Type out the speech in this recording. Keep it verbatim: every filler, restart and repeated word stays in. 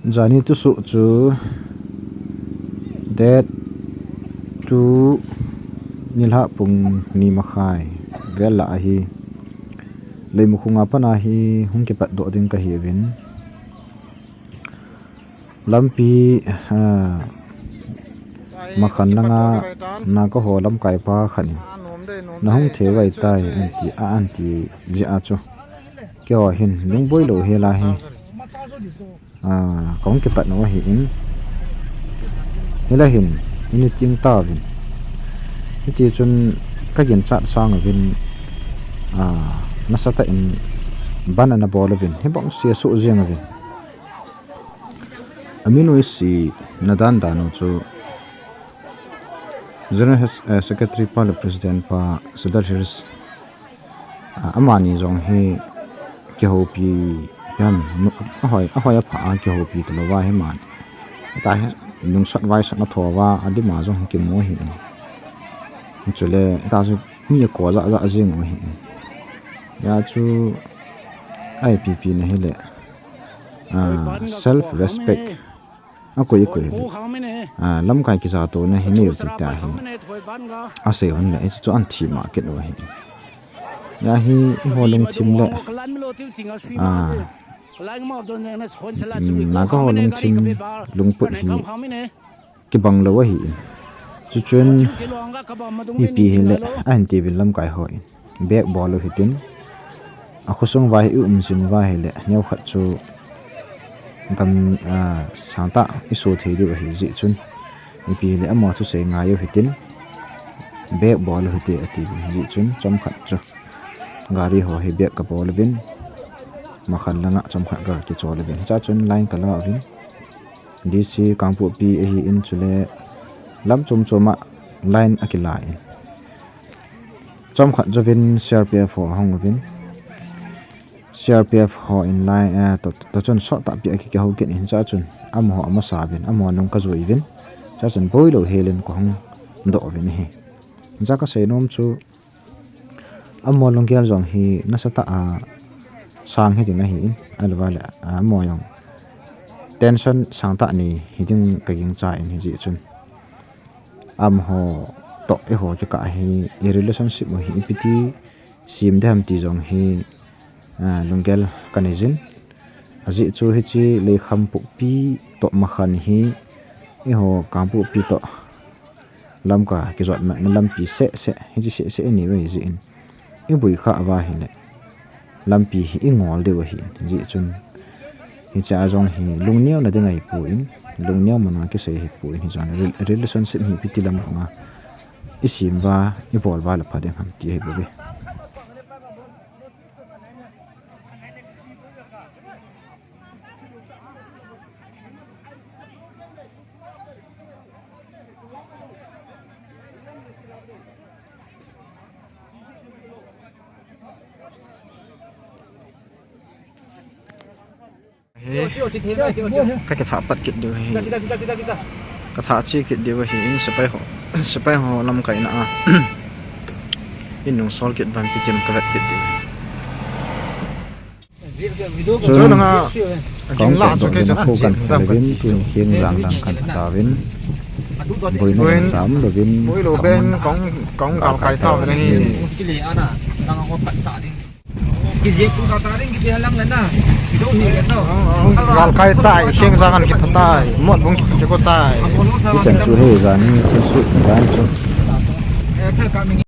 Jani thusoh chu date two nilhah pung ni makhai vel lah ahi. Leimakhong a pat a hi hung kipatdoh ding kahiuvin. Lampi, ah, Makhan langa Naga ho lamkaipa khat in, "Nahung thei vai tai," anti, a anti jeh a chu. Keiho hin lungboi lou hel a hi, ah, kahung kipat nau ahin. Hilai hin, ini ting tauvin. Hiti chun kaginchat sang uvin, ah, nasatah in ban ana bol uvin. Hibang sia suh jeng uvin. Amin u isi nadan dan u chu General Hes-, eh, Secretary pa le President pa Sadar Hills, ah, amani jong hi kihoupi hiam, nu-, ahoi, ahoi apha a kihoupi talou va hi man. Ita hi lungsot vaisot na tho va, adim a jong kimu hi. Chule, ita chu mi ko ja ja jing u hi. Ya chu, I P P na hi le, ah, self respect. Akoi, akoi. Ah, lamkai kijatona hi neiu ti ta hi. Asei hon le, hichu chu an thima kit u ahi. Ya hi, eiho lungthim le. Ah. Mm, Naga ho lungthim, lungput hi kibang lou ahi. Chuchun, ipi hile, ahin tiuvin lamkai hon. Bag bol u hitin, akhosung uva hi i um jing uva hile, neokhat chu gam, ah, sangtah i so thei diu ahi jeh chun, ipi hile amaho thusei ngai u hitin, bag bol u hite ati uvin jeh chun, chomkhat chu gari ho hi bag kabol uvin, Makhan langa chomkhat kakichol uvin. Hichea chun line kala uvin, D C Kangpokpi ahin chule lam chom choma line akila in. Chomkhat jouvin C R P F ho ahung uvin. C R P F hon line, eh, to, to chun sot tahpi a ki, kihou kit in, hichea chun amaho amasa uvin, amaho nung kajui uvin. Hichea chun boilou helin kahung doh uvin ahi. Hichea kasei nom chu, amaho lunggel jong hi nasatah a sang hi ding ahin, ahilouva le, amaho jong tension sangtah nei hi ding kagingchan hijeh chun. Amaho toh eiho kikah hi, i relationship u hi ipi ti sem ding ham ti jong hi, ah, lunggel kanei jin. Ajeh chu hiche Leikhampokpi toh Makhan hi, eiho Kangpokpi toh Lamka kijot matna lampi seh seh, hiche seh seh inei u ahi jeh in. I boi kha uva hile, lampi hi i ngol diu ahi, hijeh chun. Hichea jong hi lungneo na ding ahipon, lungneo mona kisei ahipon, hichun re-, relationship hi ipi ti lam banga i sem uva, i bol uva le pha ding ham ti ahi bouve. He. Kakithah pat kit diu ahi. Kathah che kit diu ahin, sepai ho, sepai ho lamkaina a. In nung sol kit ban pitin kavet kit diu. Chun, chun anga, kong la chu kei chun an kho kan pha levin, tun keng jang dang kan pha tauvin. Boina cham louvin. Boilou ben kong, kong galkai tauvin ahi. Galkai tai, keng jang an kipha tai. Mot bung kiko tai. Ichan chu hei jani thilsoh dan chu.